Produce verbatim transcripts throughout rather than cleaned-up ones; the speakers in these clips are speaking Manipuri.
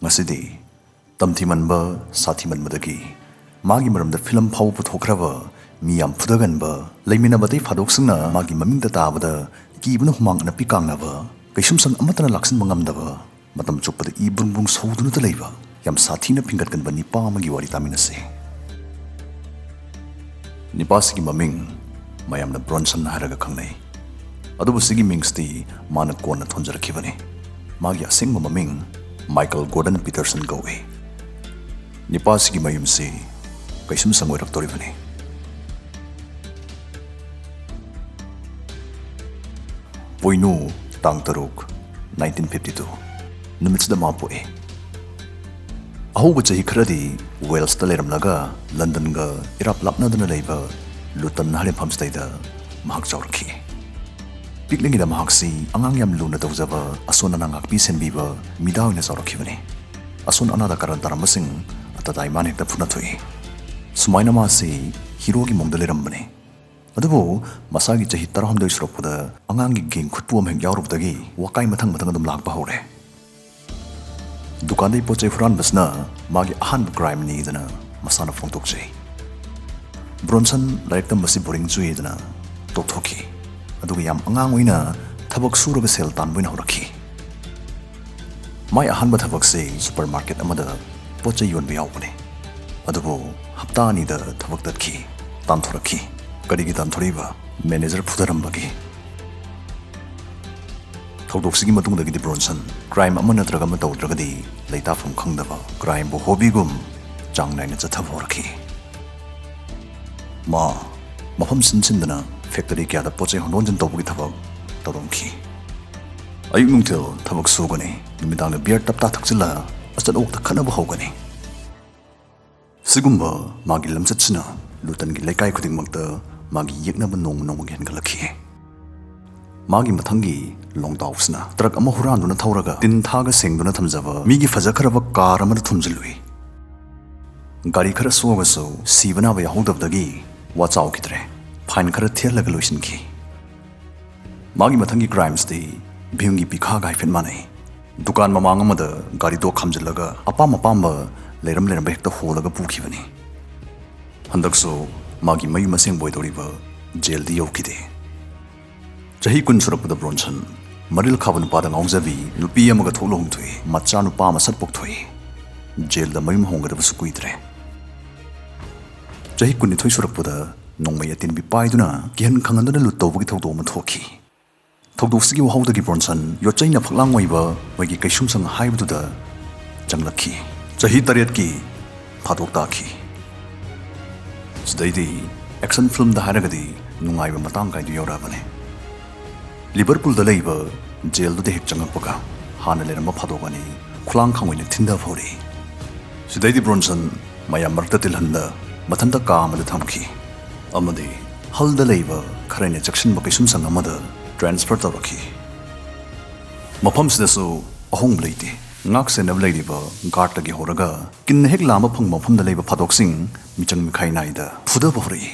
ꯉꯁꯤꯗꯤ ꯇꯝꯊꯤꯃꯟꯕ, ꯁꯥꯊꯤꯃꯟꯕꯗꯒꯤ ꯃꯥꯒꯤ ꯃꯔꯝꯗ ꯐꯤꯂꯝ ꯐꯥꯎꯕ ꯄꯨꯊꯣꯛꯈ꯭ꯔꯕ, ꯃꯤ ꯌꯥꯝ ꯐꯨꯗꯒꯟꯕ, ꯂꯩꯃꯤꯟꯅꯕ ꯑꯇꯩ ꯐꯥꯗꯣꯛꯁꯤꯡꯅ ꯃꯥꯒꯤ ꯃꯃꯤꯡꯗ ꯇꯥꯕꯗ ꯀꯤꯕꯅ ꯍꯨꯃꯥꯡ ꯑꯅꯞꯄꯤ ꯀꯥꯡꯅꯕ, ꯀꯩꯁꯨꯝꯁꯪ ꯑꯃꯠꯇꯅ ꯂꯥꯛꯁꯤꯟꯕ ꯉꯝꯗꯕ, ꯃꯇꯝ ꯆꯨꯞꯄꯗ ꯏ ꯕ꯭ꯔꯨꯡ ꯕ꯭ꯔꯨꯡ ꯁꯧꯗꯨꯅꯇ ꯂꯩꯕ ꯌꯥꯝ ꯁꯥꯊꯤꯅ ꯐꯤꯡꯒꯠꯀꯟꯕ ꯅꯤꯄꯥ ꯑꯃꯒꯤ ꯋꯥꯔꯤ ꯇꯥꯃꯤꯟꯅꯁꯤ꯫ ꯅꯤꯄꯥꯁꯤꯒꯤ ꯃꯃꯤꯡ ꯃꯌꯥꯝꯅ ꯕ꯭ꯔꯣꯟꯁꯟ ꯍꯥꯏꯔꯒ ꯈꯪꯅꯩ꯫ ꯑꯗꯨꯕꯨ ꯁꯤꯒꯤ ꯃꯤꯡꯁꯤꯗꯤ ꯃꯥꯅ ꯀꯣꯟꯅ ꯊꯣꯟꯖꯔꯛꯈꯤꯕꯅꯤ꯫ ꯃꯥꯒꯤ ꯑꯁꯦꯡꯕ ꯃꯃꯤꯡ ꯃꯥꯏꯀꯜ ꯒꯣꯔꯗꯟ ꯄꯤꯇꯔꯁꯟ ꯀꯧꯏ꯫ ꯅꯤꯄꯥꯁꯤꯒꯤ ꯃꯌꯨꯝꯁꯤ ꯀꯩꯁꯨꯝꯁꯪ ꯑꯣꯏꯔꯛꯇꯧꯔꯤꯕꯅꯤ꯫ ꯄꯣꯏꯅꯨ, ꯇꯥꯡ ꯇꯔꯨꯛ, nineteen fifty two꯫ ꯅꯨꯃꯤꯠꯁꯤꯗ ꯃꯥ ꯄꯣꯛꯏ꯫ ꯑꯍꯧꯕ ꯆꯍꯤ ꯈꯔꯗꯤ ꯋꯦꯜꯁꯇ ꯂꯩꯔꯝꯂꯒ ꯂꯟꯗꯟꯒ ꯏꯔꯥꯞ ꯂꯥꯞꯅꯗꯅ ꯂꯩꯕ ꯂꯨꯇꯟ ꯍꯥꯏꯔꯤꯕ ꯃꯐꯝꯁꯤꯗꯩꯗ ꯃꯍꯥꯛ ꯆꯥꯎꯔꯛꯈꯤ꯫ ꯄꯤꯛꯂꯤꯉꯩꯗ ꯃꯍꯥꯛꯁꯤ ꯑꯉꯥꯡ ꯌꯥꯝ ꯂꯨꯅ ꯇꯧꯖꯕ, ꯑꯁꯣꯟ ꯑꯅꯥ ꯉꯥꯛꯄꯤ ꯁꯦꯟꯕꯤꯕ ꯃꯤꯗꯥ ꯑꯣꯏꯅ ꯆꯥꯎꯔꯛꯈꯤꯕꯅꯤ꯫ ꯑꯁꯣꯟ ꯑꯅꯥꯗ ꯀꯔꯟ ꯇꯥꯔꯝꯕꯁꯤꯡ ꯑꯇꯗꯥꯏ ꯃꯥꯅ ꯍꯦꯛꯇ ꯐꯨꯅꯊꯣꯛꯏ꯫ ꯁꯨꯃꯥꯏꯅ ꯃꯥꯁꯤ ꯍꯤꯔꯣꯒꯤ ꯃꯑꯣꯡꯗ ꯂꯩꯔꯝꯕꯅꯤ꯫ ꯑꯗꯨꯕꯨ ꯃꯁꯥꯒꯤ ꯆꯍꯤ ꯇꯔꯥꯍꯨꯝꯗꯣꯏ ꯁꯨꯔꯛꯄꯗ ꯑꯉꯥꯡꯒꯤ ꯒꯦꯡ ꯈꯨꯠꯄꯨ ꯑꯃ ꯍꯦꯛ ꯌꯥꯎꯔꯨꯕꯗꯒꯤ ꯋꯥꯀꯥꯏ ꯃꯊꯪ ꯃꯊꯪ ꯑꯗꯨꯝ ꯂꯥꯛꯄ ꯍꯧꯔꯦ꯫ ꯗꯨꯀꯥꯟꯗꯒꯤ ꯄꯣꯠ ꯆꯩ ꯍꯨꯔꯥꯟꯕꯁꯤꯅ ꯃꯥꯒꯤ ꯑꯍꯥꯟꯕ ꯀ꯭ꯔꯥꯏꯝꯅꯤꯗꯅ ꯃꯁꯥꯅ ꯐꯣꯡꯗꯣꯛꯆꯩ꯫ ꯕ꯭ꯔꯣꯟꯁꯟ ꯂꯥꯏꯔꯤꯛ ꯇꯝꯕꯁꯤ ꯕꯣꯔꯤꯡ ꯆꯨꯏꯗꯅ ꯇꯣꯛꯊꯣꯛꯈꯤ꯫ ꯑꯗꯨꯒ ꯌꯥꯝ ꯑꯉꯥꯡ ꯑꯣꯏꯅ ꯊꯕꯛ ꯁꯨꯔꯒ ꯁꯦꯜ ꯇꯥꯟꯕ ꯑꯣꯏꯅ ꯍꯧꯔꯛꯈꯤ꯫ ꯃꯥꯏ ꯑꯍꯥꯟꯕ ꯊꯕꯛꯁꯤ ꯁꯨꯄꯔ ꯃꯥꯔꯀꯦꯠ ꯑꯃꯗ ꯄꯣꯠ ꯆꯩ ꯌꯣꯟꯕ ꯌꯥꯎꯕꯅꯤ꯫ ꯑꯗꯨꯕꯨ ꯍꯞꯇꯥ ꯑꯅꯤꯗ ꯊꯕꯛ ꯇꯠꯈꯤ, ꯇꯥꯟꯊꯣꯔꯛꯈꯤ꯫ ꯀꯔꯤꯒꯤ ꯇꯥꯟꯊꯣꯔꯛꯏꯕ? ꯃꯦꯅꯦꯖꯔ ꯐꯨꯗꯔꯝꯕꯒꯤ꯫ ꯊꯧꯗꯣꯛꯁꯤꯒꯤ ꯃꯇꯨꯡꯗꯒꯤꯗꯤ ꯕ꯭ꯔꯣꯟꯁꯟ ꯀ꯭ꯔꯥꯏꯝ ꯑꯃ ꯅꯠꯇ꯭ꯔꯒ ꯑꯃ ꯇꯧꯗ꯭ꯔꯒꯗꯤ ꯂꯩꯇꯥꯐꯝ ꯈꯪꯗꯕ, ꯀ꯭ꯔꯥꯏꯝꯕꯨ ꯍꯣꯕꯤꯒꯨꯝ ꯆꯥꯡ ꯅꯥꯏꯅ ꯆꯠꯊꯕ ꯍꯧꯔꯛꯈꯤ꯫ ꯃꯥ ꯃꯐꯝ ꯁꯤꯟ ꯁꯤꯟꯗꯅ ꯐꯦꯛꯇꯔꯤ ꯀꯌꯥꯗ ꯄꯣꯠ ꯆꯩ ꯍꯣꯟꯗꯣꯛ ꯍꯣꯟꯖꯤꯟ ꯇꯧꯕꯒꯤ ꯊꯕꯛ ꯇꯧꯔꯝꯈꯤ꯫ ꯑꯌꯨꯛ ꯅꯨꯡꯊꯤꯜ ꯊꯕꯛ ꯁꯨꯒꯅꯤ, ꯅꯨꯃꯤꯗꯥꯡꯗ ꯕꯤꯌꯔ ꯇꯞꯇꯥ ꯊꯛꯆꯤꯜꯂ ꯑꯆꯠ ꯑꯋꯣꯛꯇ ꯈꯠꯅꯕ ꯍꯧꯒꯅꯤ꯫ ꯁꯤꯒꯨꯝꯕ ꯃꯥꯒꯤ ꯂꯝꯆꯠꯁꯤꯅ ꯂꯨꯇꯟꯒꯤ ꯂꯩꯀꯥꯏ ꯈꯨꯗꯤꯡꯃꯛꯇ ꯃꯥꯒꯤ ꯌꯦꯛꯅꯕ ꯅꯣꯡꯃ ꯅꯣꯡꯃꯒꯤ ꯍꯦꯟꯒꯠꯂꯛꯈꯤ꯫ ꯃꯥꯒꯤ ꯃꯊꯪꯒꯤ ꯂꯣꯡꯗꯥꯎꯁꯤꯅ ꯇ꯭ꯔꯛ ꯑꯃ ꯍꯨꯔꯥꯟꯗꯨꯅ ꯊꯧꯔꯒ ꯇꯤꯟ ꯊꯥꯒ ꯁꯦꯡꯗꯨꯅ ꯊꯝꯖꯕ ꯃꯤꯒꯤ ꯐꯖꯈ꯭ꯔꯕ ꯀꯥꯔ ꯑꯃꯗ ꯊꯣꯝꯖꯤꯜꯂꯨꯏ꯫ ꯒꯥꯔꯤ ꯈꯔ ꯁꯣꯛꯑꯒꯁꯨ ꯁꯤꯕ ꯅꯥꯕ ꯌꯥꯎꯍꯧꯗꯕꯗꯒꯤ ꯋꯥ ꯆꯥꯎꯈꯤꯗ꯭ꯔꯦ꯫ ꯐꯥꯏꯟ ꯈꯔ ꯊꯤꯍꯜꯂꯒ ꯂꯣꯏꯁꯤꯟꯈꯤ꯫ ꯃꯥꯒꯤ ꯃꯊꯪꯒꯤ ꯀ꯭ꯔꯥꯏꯝꯁꯇꯤ ꯚꯤꯝꯒꯤ ꯄꯤꯈꯥꯒ ꯍꯥꯏꯐꯦꯠ ꯃꯥꯟꯅꯩ꯫ ꯗꯨꯀꯥꯟ ꯃꯃꯥꯡ ꯑꯃꯗ ꯒꯥꯔꯤꯗꯣ ꯈꯥꯝꯖꯤꯜꯂꯒ ꯑꯄꯥꯝ ꯑꯄꯥꯝꯕ ꯂꯩꯔꯝ ꯂꯩꯔꯝꯕ ꯍꯦꯛꯇ ꯍꯣꯜꯂꯒ ꯄꯨꯈꯤꯕꯅꯤ꯫ ꯍꯟꯗꯛꯁꯨ ꯃꯥꯒꯤ ꯃꯌꯨꯝ ꯑꯁꯦꯡꯕ ꯑꯣꯏꯗꯧꯔꯤꯕ ꯖꯦꯜꯗꯤ ꯌꯧꯈꯤꯗꯦ꯫ ꯆꯍꯤ ꯀꯨꯟ ꯁꯨꯔꯛꯄꯗ ꯕ꯭ꯔꯣꯟꯁꯟ ꯃꯔꯤꯜ ꯈꯥꯕ ꯅꯨꯄꯥꯗ ꯉꯥꯎꯖꯕꯤ ꯅꯨꯄꯤ ꯑꯃꯒ ꯊꯣꯛ ꯂꯨꯍꯣꯡꯊꯣꯛꯏ, ꯃꯆꯥ ꯅꯨꯄꯥ ꯑꯃ ꯁꯠ ꯄꯣꯛꯊꯣꯛꯏ꯫ ꯖꯦꯜꯗ ꯃꯌꯨꯝ ꯍꯣꯡꯒꯗꯕꯁꯨ ꯀꯨꯏꯗ꯭ꯔꯦ꯫ ꯆꯍꯤ ꯀꯨꯟꯅꯤꯊꯣꯏ ꯁꯨꯔꯛꯄꯗ ꯅꯣꯡꯃꯩ ꯑꯇꯦꯟꯕꯤ ꯄꯥꯏꯗꯨꯅ ꯀꯤꯍꯟ ꯈꯪꯍꯟꯗꯨꯅ ꯂꯨꯠ ꯇꯧꯕꯒꯤ ꯊꯧꯗꯣꯛ ꯑꯃ ꯊꯣꯛꯈꯤ꯫ ꯊꯧꯗꯣꯛꯁꯤꯒꯤ ꯋꯥꯍꯧꯗꯒꯤ ꯕ꯭ꯔꯣꯟꯁꯟ ꯌꯣꯠꯆꯩꯅ ꯐꯛꯂꯥꯡ ꯑꯣꯏꯕ ꯃꯣꯏꯒꯤ ꯀꯩꯁꯨꯝꯁꯪ ꯍꯥꯏꯕꯗꯨꯗ ꯆꯪꯂꯛꯈꯤ꯫ ꯆꯍꯤ ꯇꯔꯦꯠꯀꯤ ꯐꯥꯗꯣꯛ ꯇꯥꯈꯤ꯫ ꯁꯤꯗꯩꯗꯤ ꯑꯦꯛꯁꯟ ꯐꯤꯜꯝꯗ ꯍꯥꯏꯔꯒꯗꯤ ꯅꯨꯡꯉꯥꯏꯕ ꯃꯇꯥꯡ ꯀꯥꯏꯗꯨ ꯌꯧꯔꯛꯑꯕꯅꯤ꯫ ꯂꯤꯚꯔꯄꯨꯜꯗ ꯂꯩꯕ ꯖꯦꯜꯗꯨꯗ ꯍꯦꯛ ꯆꯪꯉꯛꯄꯒ ꯍꯥꯟꯅ ꯂꯩꯔꯝꯕ ꯐꯥꯗꯣꯛ ꯑꯅꯤ ꯈꯨꯂꯥꯡ ꯈꯥꯡ ꯑꯣꯏꯅ ꯊꯤꯟꯊꯕ ꯍꯧꯔꯛꯏ꯫ ꯁꯤꯗꯩꯗꯤ ꯕ꯭ꯔꯣꯟꯁꯟ ꯃꯌꯥꯝ ꯃꯔꯛꯇ ꯇꯤꯜꯍꯟꯗ ꯃꯊꯟꯇ ꯀꯥ ꯑꯃꯗ ꯊꯝꯈꯤ ꯑꯃꯗꯤ ꯍꯜꯗ ꯂꯩꯕ ꯈꯔ ꯍꯦꯟꯅ ꯆꯦꯛꯁꯤꯟꯕ ꯀꯩꯁꯨꯝꯁꯪ ꯑꯃꯗ ꯇ꯭ꯔꯥꯟꯁꯐꯔ ꯇꯧꯔꯛꯈꯤ꯫ ꯃꯐꯝꯁꯤꯗꯁꯨ ꯑꯍꯣꯡꯕ ꯂꯩꯇꯦ꯫ ꯉꯥꯛ ꯁꯦꯟꯅꯕ ꯂꯩꯔꯤꯕ ꯒꯥꯔꯗꯇꯒꯤ ꯍꯧꯔꯒ ꯀꯤꯟꯅ ꯍꯦꯛ ꯂꯥꯝꯕ ꯐꯪꯕ ꯃꯐꯝꯗ ꯂꯩꯕ ꯐꯥꯗꯣꯛꯁꯤꯡ ꯃꯤꯆꯪ ꯃꯤꯈꯥꯏ ꯅꯥꯏꯗ ꯐꯨꯗꯕ ꯍꯧꯔꯛꯏ꯫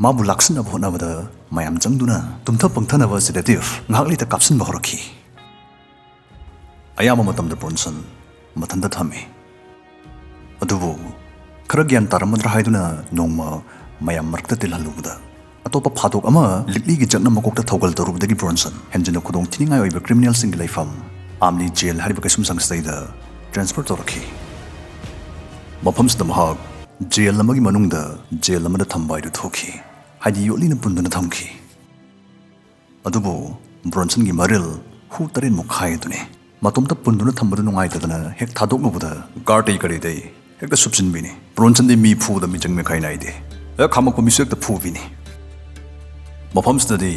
ꯃꯥꯕꯨ ꯂꯥꯛꯁꯤꯟꯅꯕ ꯍꯣꯠꯅꯕꯗ ꯃꯌꯥꯝ ꯆꯪꯗꯨꯅ ꯇꯨꯝꯊ ꯄꯪꯊꯅꯕ ꯁꯤꯗꯦꯇꯤꯚ ꯉꯥꯏꯍꯥꯛ ꯂꯩꯇ ꯀꯥꯞꯁꯤꯟꯕ ꯍꯧꯔꯛꯈꯤ꯫ ꯑꯌꯥꯝꯕ ꯃꯇꯝꯗ ꯕ꯭ꯔꯣꯟꯁꯟ ꯃꯊꯟꯇ ꯊꯝꯃꯤ꯫ ꯑꯗꯨꯕꯨ ꯈꯔ ꯒ꯭ꯌꯥꯟ ꯇꯥꯔꯝꯃꯗ꯭ꯔꯥ ꯍꯥꯏꯗꯨꯅ ꯅꯣꯡꯃ ꯃꯌꯥꯝ ꯃꯔꯛꯇ ꯇꯤꯜꯍꯜꯂꯨꯕꯗ ꯑꯇꯣꯞꯄ ꯐꯥꯗꯣꯛ ꯑꯃ ꯂꯤꯛꯂꯤꯒꯤ ꯖꯛꯅ ꯃꯀꯣꯛꯇ ꯊꯧꯒꯜ ꯇꯧꯔꯨꯕꯗꯒꯤ ꯕ꯭ꯔꯣꯟꯁꯟ ꯍꯦꯟꯖꯤꯟꯅ ꯈꯨꯗꯣꯡ ꯊꯤꯅꯤꯡꯉꯥꯏ ꯑꯣꯏꯕ ꯀ꯭ꯔꯤꯃꯤꯅꯦꯜꯁꯤꯡꯒꯤ ꯂꯩꯐꯝ ꯑꯥꯝꯂꯤ ꯖꯦꯜ ꯍꯥꯏꯔꯤꯕ ꯀꯩꯁꯨꯝꯁꯪꯁꯤꯗꯩꯗ ꯇ꯭ꯔꯥꯟꯁꯐꯔ ꯇꯧꯔꯛꯈꯤ꯫ ꯃꯐꯝꯁꯤꯗ ꯃꯍꯥꯛ ꯖꯦꯜ ꯑꯃꯒꯤ ꯃꯅꯨꯡꯗ ꯖꯦꯜ ꯑꯃꯗ ꯊꯝꯕ ꯍꯥꯏꯗꯨ ꯊꯣꯛꯈꯤ, ꯍꯥꯏꯗꯤ ꯌꯣꯠꯂꯤꯅ ꯄꯨꯟꯗꯨꯅ ꯊꯝꯈꯤ꯫ ꯑꯗꯨꯕꯨ ꯕ꯭ꯔꯣꯟꯁꯟꯒꯤ ꯃꯔꯤꯜ ꯍꯨ ꯇꯔꯦꯠꯃꯨꯛ ꯈꯥꯏ ꯑꯗꯨꯅꯤ꯫ ꯃꯇꯣꯝꯇ ꯄꯨꯟꯗꯨꯅ ꯊꯝꯕꯗꯨ ꯅꯨꯡꯉꯥꯏꯇꯗꯅ ꯍꯦꯛ ꯊꯥꯗꯣꯛꯂꯨꯕꯗ ꯒꯥꯔꯗꯇꯩ ꯀꯔꯤꯗꯩ ꯍꯦꯛꯇ ꯁꯨꯞꯆꯤꯟꯕꯤꯅꯤ꯫ ꯕ꯭ꯔꯣꯟꯁꯟꯗꯤ ꯃꯤ ꯐꯨꯕꯗ ꯃꯤꯆꯪ ꯃꯤꯈꯥꯏ ꯅꯥꯏꯗꯦ꯫ ꯍꯦꯛ ꯈꯥꯝꯃꯛꯄ ꯃꯤꯁꯨ ꯍꯦꯛꯇ ꯐꯨꯕꯤꯅꯤ꯫ ꯃꯐꯝꯁꯤꯗꯗꯤ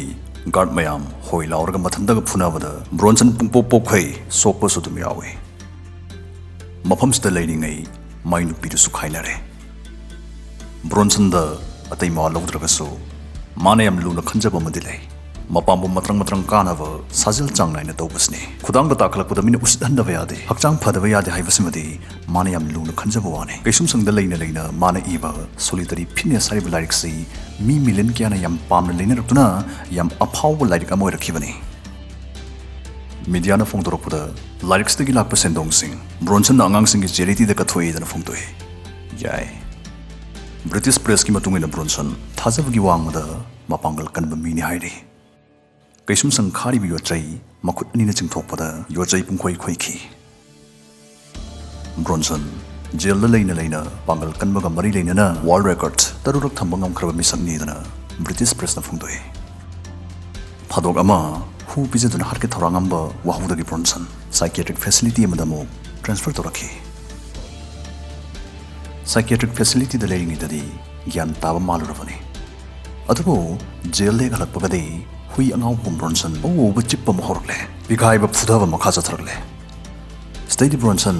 ꯒꯥꯔꯗ ꯃꯌꯥꯝ ꯍꯣꯏ ꯂꯥꯎꯔꯒ ꯃꯊꯟꯇꯒ ꯐꯨꯅꯕꯗ ꯕ꯭ꯔꯣꯟꯁꯟ ꯄꯨꯡꯄꯣꯛ ꯄꯣꯛꯈꯩ ꯁꯣꯛꯄꯁꯨ ꯑꯗꯨꯝ ꯌꯥꯎꯏ꯫ ꯃꯐꯝꯁꯤꯗ ꯂꯩꯔꯤꯉꯩ ꯃꯥꯏ ꯅꯨꯄꯤꯗꯨꯁꯨ ꯈꯥꯏꯅꯔꯦ꯫ ꯕ꯭ꯔꯣꯟꯁꯟꯗ ꯑꯇꯩ ꯃꯋꯥ ꯂꯧꯗ꯭ꯔꯒꯁꯨ ꯃꯥꯅ ꯌꯥꯝ ꯂꯨꯅ ꯈꯟꯖꯕ ꯑꯃꯗꯤ ꯂꯩ꯫ ꯃꯄꯥꯝꯕꯨ ꯃꯇ꯭ꯔꯪ ꯃꯇ꯭ꯔꯪ ꯀꯥꯅꯕ ꯁꯥꯖꯦꯜ ꯆꯥꯡ ꯅꯥꯏꯅ ꯇꯧꯕꯁꯤꯅꯤ꯫ ꯈꯨꯗꯥꯡꯗ ꯇꯥꯈꯠꯂꯛꯄꯗ ꯃꯤꯅ ꯎꯁꯤꯠꯍꯟꯗꯕ ꯌꯥꯗꯦ, ꯍꯛꯆꯥꯡ ꯐꯗꯕ ꯌꯥꯗꯦ ꯍꯥꯏꯕꯁꯤꯃꯗꯤ ꯃꯥꯅ ꯌꯥꯝ ꯂꯨꯅ ꯈꯟꯖꯕ ꯋꯥꯅꯤ꯫ ꯀꯩꯁꯨꯝꯁꯪꯗ ꯂꯩꯅ ꯂꯩꯅ ꯃꯥꯅ ꯏꯕ ꯁꯣꯂꯤꯇꯔꯤ ꯐꯤꯠꯅꯦꯁ ꯍꯥꯏꯔꯤꯕ ꯂꯥꯏꯔꯤꯛꯁꯤ ꯃꯤ ꯃꯤꯂꯤꯌꯟ ꯀꯌꯥꯅ ꯌꯥꯝ ꯄꯥꯝꯅ ꯂꯩꯅꯔꯛꯇꯨꯅ ꯌꯥꯝ ꯑꯐꯥꯎꯕ ꯂꯥꯏꯔꯤꯛ ꯑꯃ ꯑꯣꯏꯔꯛꯈꯤꯕꯅꯤ꯫ ꯃꯤꯗꯤꯌꯥꯅ ꯐꯣꯡꯗꯣꯔꯛꯄꯗ ꯂꯥꯏꯔꯤꯛꯁꯤꯗꯒꯤ ꯂꯥꯛꯄ ꯁꯦꯟꯗꯣꯡꯁꯤꯡ ꯕ꯭ꯔꯣꯟꯁꯟꯅ ꯑꯉꯥꯡꯁꯤꯡꯒꯤ ꯆꯦꯔꯤꯇꯤꯗ ꯀꯠꯊꯣꯛꯏꯗꯅ ꯐꯣꯡꯗꯣꯛꯏ꯫ ꯌꯥꯏ꯫ ꯕ꯭ꯔꯤꯇꯤꯁ ꯄ꯭ꯔꯦꯁꯀꯤ ꯃꯇꯨꯡ ꯏꯟꯅ ꯕ꯭ꯔꯣꯟꯁꯟ ꯊꯥꯖꯕꯒꯤ ꯋꯥꯡꯃꯗ ꯃꯄꯥꯡꯒꯜ ꯀꯟꯕ ꯃꯤꯅꯤ ꯍꯥꯏꯔꯤ꯫ ꯀꯩꯁꯨꯝꯁꯪ ꯈꯥꯔꯤꯕ ꯌꯣꯠꯆꯩ ꯃꯈꯨꯠ ꯑꯅꯤꯅ ꯆꯤꯡꯊꯣꯛꯄꯗ ꯌꯣꯠꯆꯩ ꯄꯨꯡꯈꯣꯏ ꯈꯣꯏꯈꯤ꯫ ꯕ꯭ꯔꯣꯟꯁꯟ ꯖꯦꯜꯗ ꯂꯩꯅ ꯂꯩꯅ ꯄꯥꯡꯒꯜ ꯀꯟꯕꯒ ꯃꯔꯤ ꯂꯩꯅꯅ ꯋꯥꯔꯜ ꯔꯦꯀꯣꯔꯗ ꯇꯔꯨꯛꯔꯛ ꯊꯝꯕ ꯉꯝꯈ꯭ꯔꯕ ꯃꯤꯁꯛꯅꯤꯗꯅ ꯕ꯭ꯔꯤꯇꯤꯁ ꯄ꯭ꯔꯦꯁꯅ ꯐꯣꯡꯗꯣꯛꯏ꯫ ꯐꯥꯗꯣꯛ ꯑꯃ ꯍꯨ ꯄꯤꯖꯗꯨꯅ ꯍꯥꯠꯀꯦ ꯊꯧꯔꯥꯡ ꯑꯃ ꯋꯥꯍꯧꯗꯒꯤ ꯕ꯭ꯔꯣꯟꯁꯟ ꯁꯥꯏꯀꯤꯌꯥꯇ꯭ꯔꯤꯛ ꯐꯦꯁꯤꯂꯤꯇꯤ ꯑꯃꯗ ꯑꯃꯨꯛ ꯇ꯭ꯔꯥꯟꯁꯐꯔ ꯇꯧꯔꯛꯈꯤ꯫ ꯁꯥꯏꯀꯤꯌꯥꯇ꯭ꯔꯤꯛ ꯐꯦꯁꯤꯂꯤꯇꯤꯗ ꯂꯩꯔꯤꯉꯩꯗꯗꯤ ꯒ꯭ꯌꯥꯟ ꯇꯥꯕ ꯃꯥꯜꯂꯨꯔꯕꯅꯤ꯫ ꯑꯗꯨꯕꯨ ꯖꯦꯜꯗ ꯍꯦꯛ ꯍꯜꯂꯛꯄꯒꯗꯤ ꯍꯨꯏ ꯑꯉꯥꯎꯕꯒꯨꯝ ꯕ꯭ꯔꯣꯟꯁꯟ ꯑꯎ ꯑꯎꯕ ꯆꯤꯛꯄ ꯑꯃ ꯍꯧꯔꯛꯂꯦ꯫ ꯄꯤꯈꯥꯏꯕ ꯐꯨꯊꯕ ꯃꯈꯥ ꯆꯠꯊꯔꯛꯂꯦ꯫ ꯁꯤꯗꯩꯗꯤ ꯕ꯭ꯔꯣꯟꯁꯟ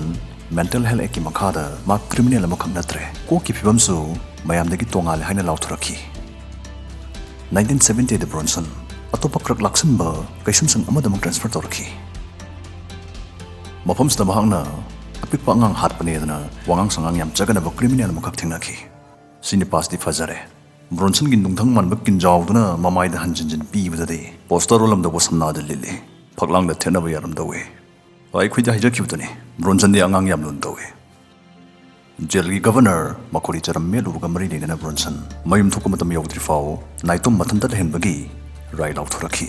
ꯃꯦꯟꯇꯦꯜ ꯍꯦꯜꯊ ꯑꯦꯛꯀꯤ ꯃꯈꯥꯗ ꯃꯥ ꯀ꯭ꯔꯤꯃꯤꯅꯦꯜ ꯑꯃꯈꯛ ꯅꯠꯇ꯭ꯔꯦ, ꯀꯣꯛꯀꯤ ꯐꯤꯕꯝꯁꯨ ꯃꯌꯥꯝꯗꯒꯤ ꯇꯣꯉꯥꯜꯂꯦ ꯍꯥꯏꯅ ꯂꯥꯎꯊꯣꯔꯛꯈꯤ꯫ ꯅꯥꯏꯟꯇꯤꯟ ꯁꯕꯦꯟꯇꯤꯗ ꯕ꯭ꯔꯣꯟꯁꯟ ꯑꯇꯣꯞꯄ ꯀ꯭ꯔꯛ ꯂꯥꯛꯁꯟꯕ ꯀꯩꯁꯨꯝꯁꯪ ꯑꯃꯗ ꯑꯃꯨꯛ ꯇ꯭ꯔꯥꯟꯁꯐꯔ ꯇꯧꯔꯛꯈꯤ꯫ ꯃꯐꯝꯁꯤꯗ ꯃꯍꯥꯛꯅ ꯑꯄꯤꯛꯄ ꯑꯉꯥꯡ ꯍꯥꯠꯄꯅꯦꯗꯅ ꯋꯥꯉꯥꯡ ꯁꯉꯥꯡ ꯌꯥꯝ ꯆꯒꯅꯕ ꯀ꯭ꯔꯤꯃꯤꯅꯦꯜ ꯑꯃꯈꯛ ꯊꯦꯡꯅꯈꯤ꯫ ꯁꯤ ꯅꯨꯄꯥꯁꯤꯗꯤ ꯐꯖꯔꯦ꯫ ꯕ꯭ꯔꯣꯟꯁꯟꯒꯤ ꯅꯨꯡꯊꯪ ꯃꯥꯟꯕ ꯀꯤꯟꯖꯥꯎꯗꯨꯅ ꯃꯃꯥꯏꯗ ꯍꯟꯖꯤꯟ ꯍꯟꯖꯤꯟ ꯄꯤꯕꯗꯗꯤ ꯄꯣꯁꯇꯔ ꯑꯣꯜꯂꯝꯗꯧꯕ ꯁꯝꯅꯥꯗ ꯂꯤꯠꯂꯤ꯫ ꯐꯛꯂꯥꯡꯗ ꯊꯦꯠꯅꯕ ꯌꯥꯔꯝꯗꯧꯏ꯫ ꯑꯩꯈꯣꯏꯗ ꯍꯥꯏꯖꯈꯤꯕꯗꯨꯅꯤ, ꯕ꯭ꯔꯣꯟꯁꯟꯗꯤ ꯑꯉꯥꯡ ꯌꯥꯝ ꯂꯨꯅ ꯇꯧꯏ꯫ ꯖꯦꯜꯒꯤ ꯒꯚꯔꯅꯔ ꯃꯈꯣꯔꯤ ꯆꯔꯝ ꯃꯦꯠꯂꯨꯕꯒ ꯃꯔꯤ ꯂꯩꯅꯅ ꯕ꯭ꯔꯣꯟꯁꯟ ꯃꯌꯨꯝ ꯊꯣꯛꯄ ꯃꯇꯝ ꯌꯧꯗ꯭ꯔꯤꯐꯥꯎ ꯅꯥꯏꯇꯣꯝ ꯃꯊꯟꯇ ꯂꯩꯍꯟꯕꯒꯤ ꯔꯥꯏ ꯂꯥꯎꯊꯣꯔꯛꯈꯤ꯫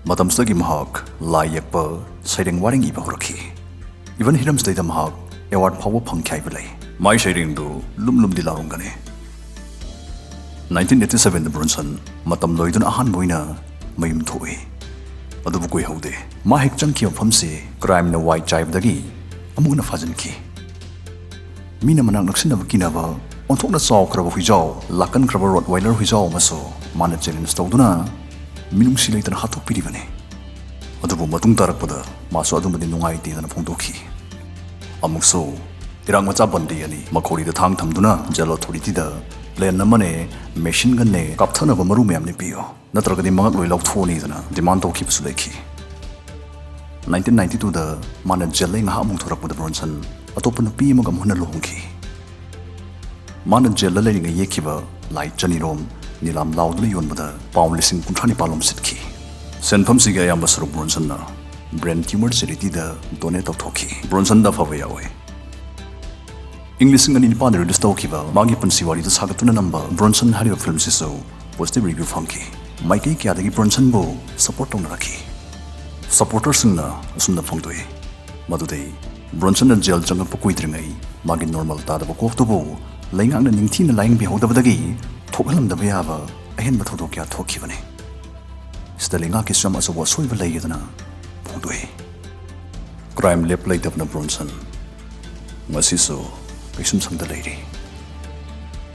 ꯃꯇꯝꯁꯤꯗꯒꯤ ꯃꯍꯥꯛ ꯂꯥꯏ ꯌꯦꯛꯄ, ꯁꯩꯔꯦꯡ ꯋꯥꯔꯦꯡ ꯏꯕ ꯍꯧꯔꯛꯈꯤ꯫ ꯏꯚꯟ ꯍꯤꯔꯝꯁꯤꯗꯩꯗ ꯃꯍꯥꯛ ꯑꯦꯋꯥꯔꯗ ꯐꯥꯎꯕ ꯐꯪꯈꯤ ꯍꯥꯏꯕ ꯂꯩ꯫ ꯃꯥꯏ ꯁꯩꯔꯦꯡꯗꯨ ꯂꯨꯝ ꯂꯨꯝꯗꯤ ꯂꯥꯎꯔꯝꯒꯅꯤ꯫ ꯅꯥꯏꯟꯇꯤꯟ ꯑꯩꯠꯇꯤ ꯁꯕꯦꯟꯗ ꯕ꯭ꯔꯣꯟꯁꯟ ꯃꯇꯝ ꯂꯣꯏꯗꯨꯅ ꯑꯍꯥꯟꯕ ꯑꯣꯏꯅ ꯃꯌꯨꯝ ꯊꯣꯛꯏ꯫ ꯑꯗꯨꯕꯨ ꯀꯨꯏꯍꯧꯗꯦ꯫ ꯃꯥ ꯍꯦꯛ ꯆꯪꯈꯤꯕ ꯃꯐꯝꯁꯤ ꯀ꯭ꯔꯥꯏꯝꯅ ꯋꯥꯏ ꯆꯥꯏꯕꯗꯒꯤ ꯑꯃꯨꯛ ꯍꯟꯅ ꯐꯥꯖꯤꯟꯈꯤ꯫ ꯃꯤꯅ ꯃꯅꯥꯛ ꯅꯛꯁꯤꯟꯅꯕ ꯀꯤꯅꯕ ꯑꯣꯟꯊꯣꯛꯅ ꯆꯥꯎꯈ꯭ꯔꯕ ꯍꯨꯏꯖꯥꯎ, ꯂꯥꯛꯀꯟꯈ꯭ꯔꯕ ꯔꯣꯠꯋꯥꯏꯂꯔ ꯍꯨꯏꯖꯥꯎ ꯑꯃꯁꯨ ꯃꯥꯅ ꯆꯦꯂꯦꯟꯖ ꯇꯧꯗꯨꯅ ꯃꯤꯅꯨꯡꯁꯤ ꯂꯩꯇꯅ ꯍꯥꯠꯇꯣꯛꯄꯤꯔꯤꯕꯅꯤ꯫ ꯑꯗꯨꯕꯨ ꯃꯇꯨꯡ ꯇꯥꯔꯛꯄꯗ ꯃꯥꯁꯨ ꯑꯗꯨꯃꯗꯤ ꯅꯨꯡꯉꯥꯏꯇꯦꯗꯅ ꯐꯣꯡꯗꯣꯛꯈꯤ꯫ ꯑꯃꯨꯛꯁꯨ ꯏꯔꯥꯡ ꯃꯆꯥ ꯕꯟꯗꯤ ꯑꯅꯤ ꯃꯈꯣꯔꯤꯗ ꯊꯥꯡ ꯊꯝꯗꯨꯅ ꯖꯦꯜ ꯑꯣꯊꯣꯔꯤꯇꯤꯗ ꯄ꯭ꯂꯦꯟ ꯑꯃꯅꯦ, ꯃꯦꯁꯤꯟ ꯒꯟꯅꯦ, ꯀꯥꯞꯊꯅꯕ ꯃꯔꯨ ꯃꯌꯥꯝꯅꯦ ꯄꯤꯌꯨ, ꯅꯠꯇ꯭ꯔꯒꯗꯤ ꯃꯉꯛ ꯂꯣꯏ ꯂꯧꯊꯣꯛꯑꯅꯤꯗꯅ ꯗꯤꯃꯥꯟ ꯇꯧꯈꯤꯕꯁꯨ ꯂꯩꯈꯤ꯫ ꯅꯥꯏꯟꯇꯤꯟ ꯅꯥꯏꯟꯇꯤ ꯇꯨꯗ ꯃꯥꯅ ꯖꯦꯜꯗꯒꯤ ꯉꯥꯏꯍꯥꯛ ꯑꯃꯨꯛ ꯊꯣꯔꯛꯄꯗ ꯕ꯭ꯔꯣꯟꯁꯟ ꯑꯇꯣꯞꯄ ꯅꯨꯄꯤ ꯑꯃꯒ ꯑꯃꯨꯛ ꯍꯟꯅ ꯂꯨꯍꯣꯡꯈꯤ꯫ ꯃꯥꯅ ꯖꯦꯜꯗ ꯂꯩꯔꯤꯉꯩ ꯌꯦꯛꯈꯤꯕ ꯂꯥꯏ ꯆꯅꯤꯔꯣꯝ ꯅꯤꯂꯥꯝ ꯂꯥꯎꯗꯨꯅ ꯌꯣꯟꯕꯗ ꯄꯥꯎꯟ ꯂꯤꯁꯤꯡ ꯀꯨꯟꯊ꯭ꯔꯥ ꯅꯤꯄꯥꯜ ꯂꯣꯝ ꯁꯤꯠꯈꯤ꯫ ꯁꯦꯟꯐꯝꯁꯤꯒꯤ ꯑꯌꯥꯝꯕ ꯁꯔꯨꯛ ꯕ꯭ꯔꯣꯟꯁꯟꯅ ꯕ꯭ꯔꯦꯟ ꯇ꯭ꯌꯨꯃꯔ ꯆꯦꯔꯤꯇꯤꯗ ꯗꯣꯅꯦꯠ ꯇꯧꯊꯣꯛꯈꯤ꯫ ꯕ꯭ꯔꯣꯟꯁꯟꯗ ꯑꯐꯕ ꯌꯥꯎꯏ꯫ ꯏꯪ ꯂꯤꯁꯤꯡ ꯑꯅꯤ ꯅꯤꯄꯥꯟꯗ ꯔꯤꯂꯤꯁ ꯇꯧꯈꯤꯕ ꯃꯥꯒꯤ ꯄꯨꯟꯁꯤ ꯋꯥꯔꯤꯗ ꯁꯥꯒꯠꯇꯨꯅ ꯅꯝꯕ ꯕ꯭ꯔꯣꯟꯁꯟ ꯍꯥꯏꯔꯤꯕ ꯐꯤꯂꯝꯁꯤꯁꯨ ꯄꯣꯖꯤꯇꯤꯚ ꯔꯤꯚ꯭ꯌꯨ ꯐꯪꯈꯤ꯫ ꯃꯥꯏꯀꯩ ꯀꯌꯥꯗꯒꯤ ꯕ꯭ꯔꯣꯟꯁꯟꯕꯨ ꯁꯄꯣꯔꯠ ꯇꯧꯅꯔꯛꯈꯤ꯫ ꯁꯄꯣꯔꯇꯔꯁꯤꯡꯅ ꯑꯁꯨꯝꯅ ꯐꯣꯡꯗꯣꯛꯏ, ꯃꯗꯨꯗꯤ ꯕ꯭ꯔꯣꯟꯁꯟꯅ ꯖꯦꯜ ꯆꯪꯂꯛꯄ ꯀꯨꯏꯗ꯭ꯔꯤꯉꯩ ꯃꯥꯒꯤ ꯅꯣꯔꯃꯦꯜ ꯇꯥꯗꯕ ꯀꯣꯛꯇꯨꯕꯨ ꯂꯩꯉꯥꯛꯅ ꯅꯤꯡꯊꯤꯅ ꯂꯥꯌꯦꯡꯕꯤꯍꯧꯗꯕꯗꯒꯤ ꯊꯣꯛꯍꯜꯂꯝꯗꯕ ꯌꯥꯕ ꯑꯍꯦꯟꯕ ꯊꯧꯗꯣꯛ ꯀꯌꯥ ꯊꯣꯛꯈꯤꯕꯅꯤ꯫ ꯁꯤꯗ ꯂꯩꯉꯥꯛꯀꯤꯁꯨ ꯌꯥꯝ ꯑꯆꯧꯕ ꯑꯁꯣꯏꯕ ꯂꯩ ꯑꯗꯨꯅ ꯐꯣꯡꯗꯣꯛꯏ꯫ ꯀ꯭ꯔꯥꯏꯝ ꯂꯦꯞ ꯂꯩꯇꯕꯅ ꯕ꯭ꯔꯣꯟꯁꯟ ꯉꯁꯤꯁꯨ ꯀꯩꯁꯨꯝꯁꯪꯗ ꯂꯩꯔꯤ꯫